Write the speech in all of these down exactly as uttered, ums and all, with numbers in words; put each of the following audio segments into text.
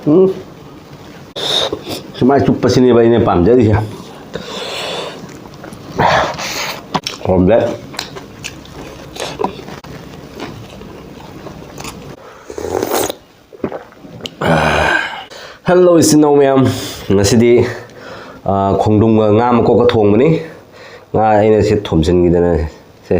ꯎꯝ꯫ ꯁꯨꯃꯥꯏꯅ ꯆꯨꯞꯄꯁꯤꯅꯦꯕ ꯑꯩꯅ ꯄꯥꯝꯖꯔꯤꯁꯦ꯫ Omelette꯫ Hello, ꯏꯆꯤꯟ ꯏꯅꯥꯎ ꯃꯌꯥꯝ꯫ ꯉꯁꯤꯗꯤ, ꯑ, ꯈꯣꯡꯗ꯭ꯔꯨꯝꯒ ꯉꯥ ꯃꯀꯣꯛꯀ ꯊꯣꯡꯕꯅꯤ꯫ ꯉꯥ ꯑꯩꯅ ꯁꯤ ꯊꯣꯝꯖꯤꯟꯈꯤꯗꯅ, ꯁꯦ,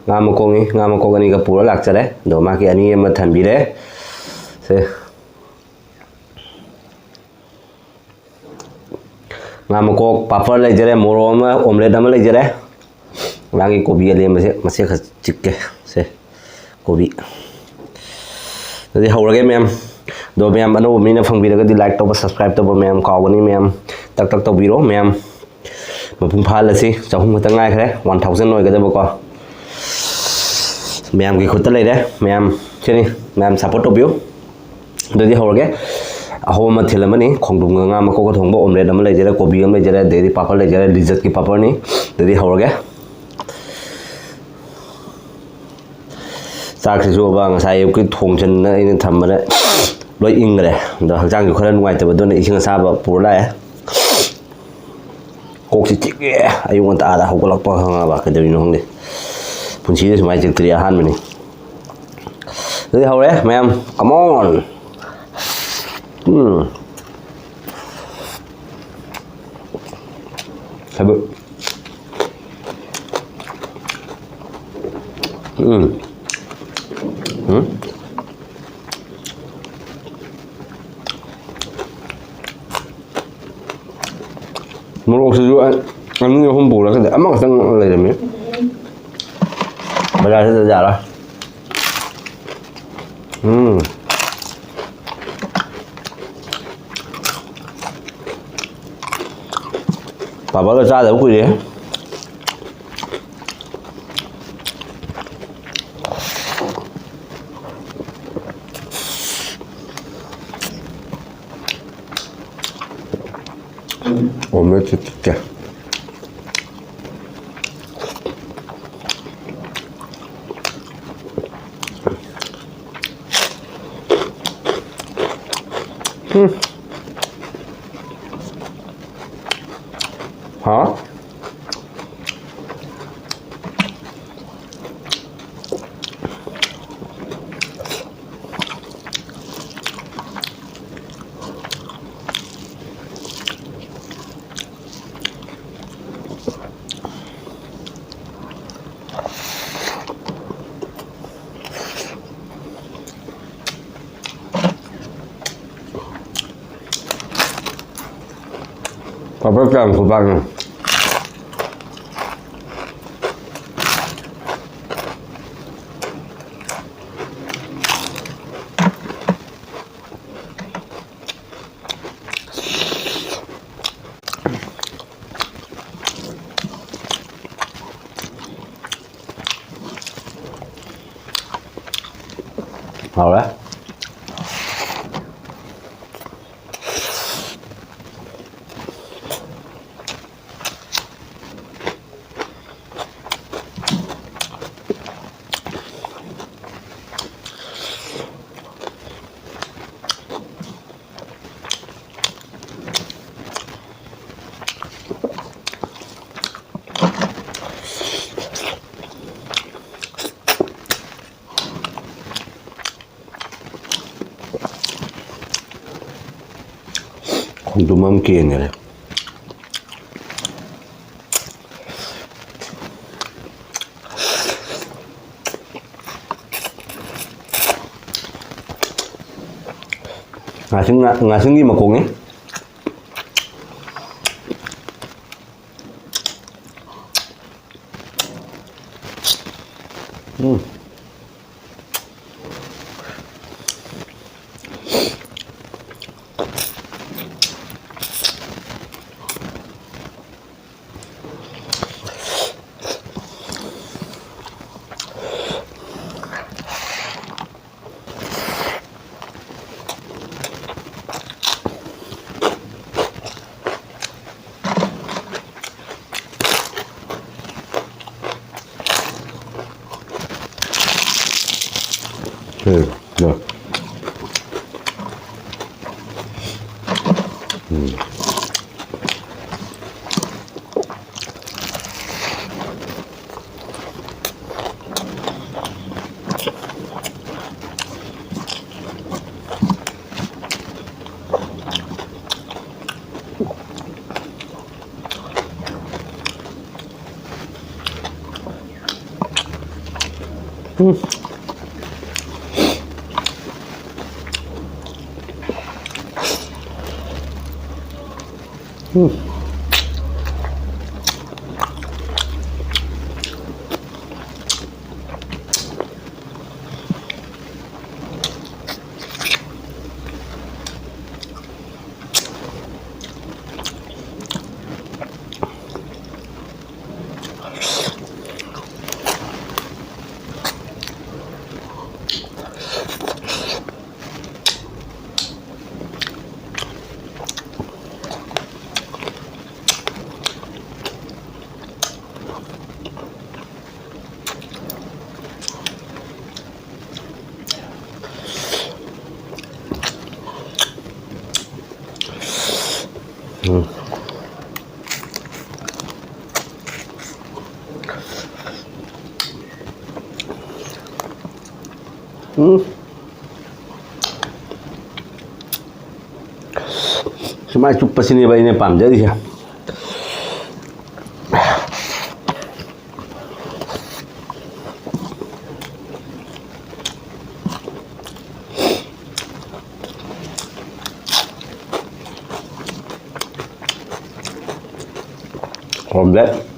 ꯉꯥ ꯃꯀꯣꯛꯅꯤ꯫ ꯉꯥ ꯃꯀꯣꯛ ꯑꯅꯤꯒ ꯄꯨꯔ ꯂꯥꯛꯆꯔꯦ꯫ ꯑꯗꯣ ꯃꯥꯒꯤ ꯑꯅꯤ ꯑꯃ ꯊꯝꯕꯤꯔꯦ꯫ ꯁꯦ꯫ ꯉꯥ ꯃꯀꯣꯛ, ꯄꯥꯄꯔ ꯂꯩꯖꯔꯦ, ꯃꯣꯔꯣꯛ ꯑꯃ, omelette ꯑꯃ ꯂꯩꯖꯔꯦ꯫ ꯃꯥꯒꯤ ꯀꯣꯕꯤ ꯑꯂꯦꯝꯕꯁꯦ ꯃꯆꯦꯠ ꯈꯔ ꯆꯤꯛꯀꯦ꯫ ꯁꯦ, ꯀꯣꯕꯤ꯫ ꯑꯗꯨꯗꯤ ꯍꯧꯔꯒꯦ ꯃꯌꯥꯝ꯫ ꯑꯗꯣ ꯃꯌꯥꯝ ꯑꯅꯧꯕ ꯃꯤꯅ ꯐꯪꯕꯤꯔꯒꯗꯤ like ꯇꯧꯕ, subscribe ꯇꯧꯕ ꯃꯌꯥꯝ ꯀꯥꯎꯒꯅꯤ ꯃꯌꯥꯝ꯫ ꯇꯛ ꯇꯛ ꯇꯧꯕꯤꯔꯣ ꯃꯌꯥꯝ꯫ ꯃꯄꯨꯡ ꯐꯥꯍꯜꯂꯁꯤ꯫ ꯆꯍꯨꯝ ꯈꯛꯇ ꯉꯥꯏꯈ꯭ꯔꯦ, one thousand ꯑꯣꯏꯒꯗꯕꯀꯣ꯫ ꯃꯌꯥꯝꯒꯤ ꯈꯨꯠꯇ ꯂꯩꯔꯦ꯫ ꯃꯌꯥꯝ ꯁꯤꯅꯤ, ꯃꯌꯥꯝ support ꯇꯧꯕꯤꯌꯨ꯫ ꯑꯗꯨꯗꯤ ꯍꯧꯔꯒꯦ꯫ ꯑꯍꯧꯕ ꯃꯊꯦꯜ ꯑꯃꯅꯤ, ꯈꯣꯡꯗ꯭ꯔꯨꯝꯒ ꯉꯥ ꯃꯀꯣꯛꯀ ꯊꯣꯡꯕ omelette ꯑꯃ ꯂꯩꯖꯔꯦ, ꯀꯣꯕꯤ ꯑꯃ ꯂꯩꯖꯔꯦ, ꯑꯗꯩꯗꯤ ꯄꯥꯄꯔ ꯂꯩꯖꯔꯦ, ꯂꯤꯖꯠꯀꯤ ꯄꯥꯄꯔꯅꯤ꯫ ꯑꯗꯨꯗꯤ ꯍꯧꯔꯒꯦ꯫ ꯆꯥꯛꯁꯤꯁꯨꯕ ꯉꯁꯥꯏ ꯑꯌꯨꯛꯀꯤ ꯊꯣꯡꯁꯤꯟꯅ ꯑꯩꯅ ꯊꯝꯕꯗ ꯂꯣꯏ ꯏꯪꯈ꯭ꯔꯦ꯫ ꯑꯗꯣ ꯍꯛꯆꯥꯡꯁꯨ ꯈꯔ ꯅꯨꯡꯉꯥꯏꯇꯕ, ꯑꯗꯨꯅ ꯏꯁꯤꯡ ꯑꯁꯥꯕ ꯄꯨꯔ ꯂꯥꯛꯑꯦ꯫ ꯀꯣꯛꯁꯤ ꯆꯤꯛꯑꯦ꯫ ꯑꯌꯨꯛ ꯉꯟꯇꯥꯗ ꯍꯧꯒꯠꯂꯛꯄ ꯈꯪꯉꯕ ꯀꯩꯗꯧꯔꯤꯅꯣ ꯈꯪꯗꯦ꯫ ꯄꯨꯟꯁꯤꯗ ꯁꯨꯃꯥꯏꯅ ꯆꯤꯛꯇ꯭ꯔꯤ, ꯑꯍꯥꯟꯕꯅꯤ꯫ ꯑꯗꯨꯗꯤ ꯍꯧꯔꯦ ꯃꯌꯥꯝ, come on꯫ ꯎꯝ꯫ ꯍꯥꯏꯕ꯫ ꯎꯝ꯫ ꯎꯝ꯫ ꯃꯣꯔꯣꯛꯁꯤꯁꯨ ꯑ-, ꯑꯅꯤ ꯑꯍꯨꯝ ꯄꯨꯔꯒꯗꯤ ꯑꯃꯈꯛꯇꯪ ꯂꯩꯔꯝꯃꯤ꯫ ꯕꯖꯥꯔꯁꯤꯗ ꯌꯥꯔꯣꯏ꯫ ꯎꯝ꯫ ꯄꯥꯄꯔꯒ ꯆꯥꯗꯕ ꯀꯨꯏꯔꯦ꯫ Omelette ꯁꯦ ꯆꯤꯛꯀꯦ꯫ ꯎꯝ꯫ ꯍꯥꯎ꯫ ꯄꯥꯄꯔ ꯀꯌꯥꯝ ꯈꯨꯄꯥꯛꯅꯣ? ꯍꯥꯎꯔꯦ꯫ ꯈꯣꯡꯗ꯭ꯔꯨꯝ ꯑꯃ ꯀꯦꯟꯈꯔꯦ꯫ ꯉꯥꯁꯤꯡ-, ꯉꯥꯁꯤꯡꯒꯤ ꯃꯈꯣꯡꯅꯤ꯫ ꯎꯝ꯫ ꯎꯝ, ꯌꯥ꯫ ꯎꯝ꯫ ꯁꯨꯃꯥꯏ ꯆꯨꯞꯄꯁꯤꯅꯦꯕ ꯑꯩꯅ ꯄꯥꯝꯖꯔꯤꯁꯦ꯫ Omelette.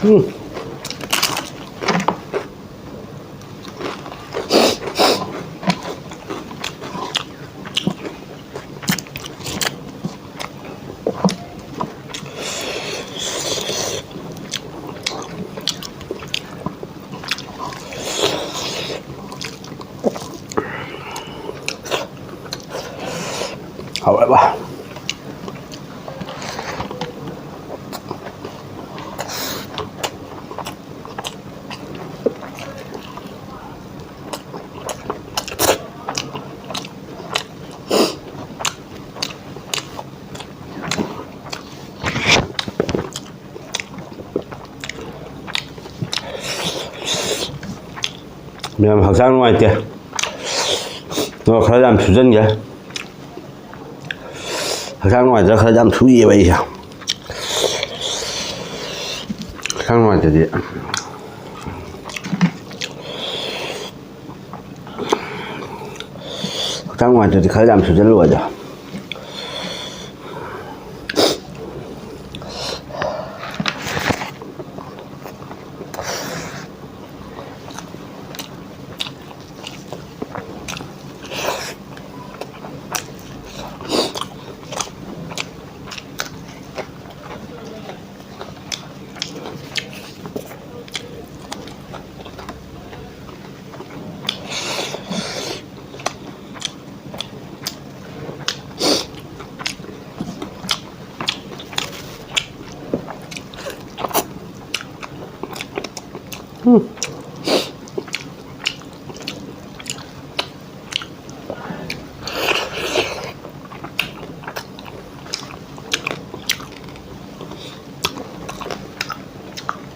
ꯎꯝ꯫ ꯍꯥꯎꯋꯦꯕ꯫ ꯃꯌꯥꯝ ꯍꯛꯆꯥꯡ ꯅꯨꯡꯉꯥꯏꯇꯦ꯫ ꯑꯗꯣ ꯈꯔ ꯌꯥꯝ ꯁꯨꯖꯟꯒꯦ꯫ ꯍꯛꯆꯥꯡ ꯅꯨꯡꯉꯥꯏꯇ꯭ꯔ ꯈꯔ ꯌꯥꯝ ꯁꯨꯏꯌꯦꯕ ꯑꯩꯁꯦ꯫ ꯍꯛꯆꯥꯡ ꯅꯨꯡꯉꯥꯏꯇ꯭ꯔꯗꯤ꯫ ꯍꯛꯆꯥꯡ ꯅꯨꯡꯉꯥꯏꯇ꯭ꯔꯗꯤ ꯈꯔ ꯌꯥꯝ ꯁꯨꯖꯜꯂꯨ ꯑꯗꯣ꯫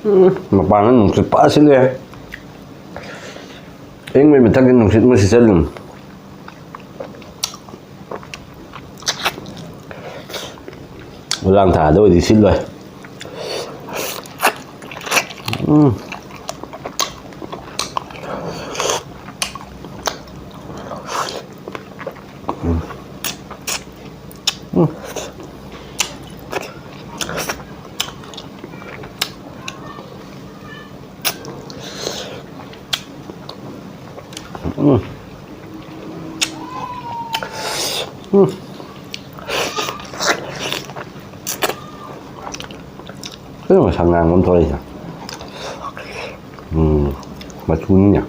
ꯎꯝ, ꯃꯄꯥꯟꯗ ꯅꯨꯡꯁꯤꯠ ꯐꯖꯅ ꯁꯤꯠꯂꯦ꯫ ꯑꯌꯤꯡꯕꯩ ꯃꯊꯛꯇ ꯅꯨꯡꯁꯤꯠ ꯑꯃ ꯁꯤꯠꯆꯜꯂꯤꯅꯤ꯫ ꯂꯥꯡ ꯊꯥꯗ ꯑꯣꯏꯗꯤ ꯁꯤꯠꯂꯣꯏ꯫ ꯎꯝ꯫ ꯎꯝ꯫ ꯎꯝ꯫ ꯎꯝ꯫ ꯎꯝ꯫ ꯀꯩꯅꯣ ꯉꯁꯥꯏ ꯉꯥꯡꯕ ꯑꯃ ꯊꯣꯛꯂꯛꯏꯁꯦ꯫ ꯎꯝ, ꯃꯆꯨꯅꯤꯅꯦ꯫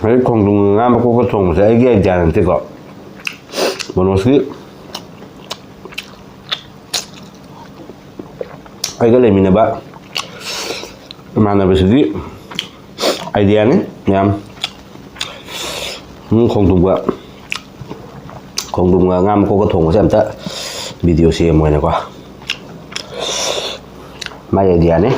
ꯍꯧꯖꯤꯛ ꯈꯣꯡꯗ꯭ꯔꯨꯝ ꯉꯥ ꯃꯀꯣꯛꯀ ꯊꯣꯡꯕꯁꯦ ꯑꯩꯒꯤ idea ꯅꯠꯇꯦꯀꯣ, ꯃꯣꯅꯣꯖꯀꯤ, ꯑꯩꯒ ꯂꯩꯃꯤꯟꯅꯕ ꯏꯃꯥꯟꯅꯕꯁꯤꯒꯤ idea ꯅꯤ ꯃꯌꯥꯝ꯫ ꯎꯝ, ꯈꯣꯡꯗ꯭ꯔꯨꯝꯒ, ꯈꯣꯡꯗ꯭ꯔꯨꯝꯒ ꯉꯥ ꯃꯀꯣꯛꯀ ꯊꯣꯡꯕꯁꯦ ꯑꯝꯇ video ꯁꯦꯝꯃꯣꯅꯀꯣ꯫ ꯃꯥꯏ idea ꯅꯤ꯫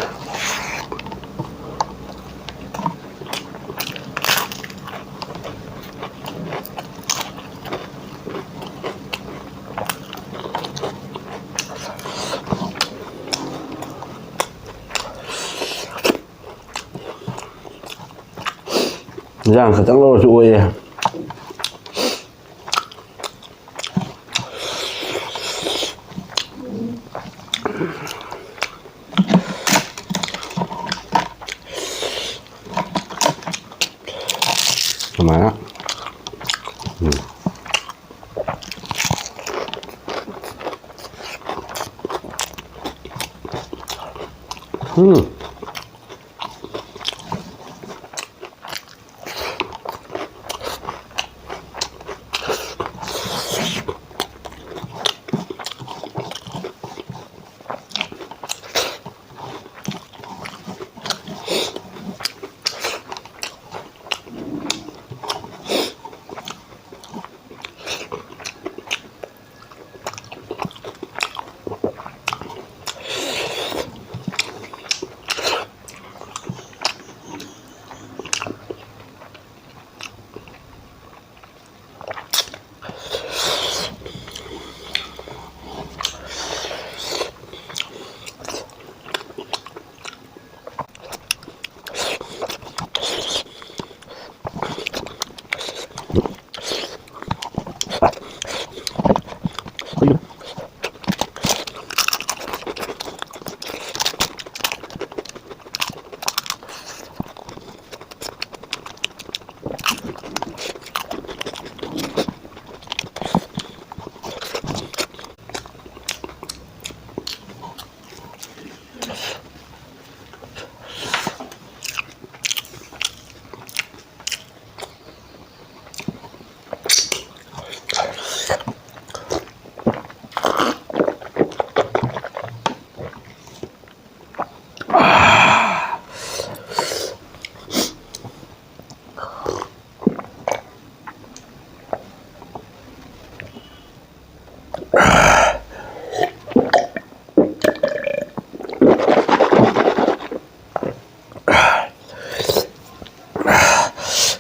ꯏꯟꯖꯥꯡ ꯈꯛꯇꯪ ꯂꯧꯔꯁꯨ ꯑꯣꯏꯌꯦ꯫ ꯁꯨꯃꯥꯏꯅ꯫ ꯎꯝ꯫ ꯎꯝ꯫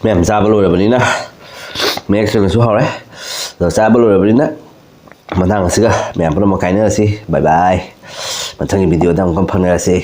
ꯃꯌꯥꯝ ꯆꯥꯕ ꯂꯣꯏꯔꯕꯅꯤꯅ ꯃꯌꯦꯛ ꯁꯦꯡꯅꯁꯨ ꯍꯥꯎꯔꯦ꯫ ꯑꯗꯣ ꯆꯥꯕ ꯂꯣꯏꯔꯕꯅꯤꯅ ꯃꯇꯥꯡ ꯑꯁꯤꯒ ꯃꯌꯥꯝ ꯄꯨꯝꯅꯃꯛ ꯀꯥꯏꯅꯔꯁꯤ꯫ ꯕꯥꯏ ꯕꯥꯏ꯫ ꯃꯊꯪꯒꯤ ꯚꯤꯗꯤꯑꯣꯗ ꯑꯃꯨꯛꯀ ꯐꯪꯅꯔꯁꯤ꯫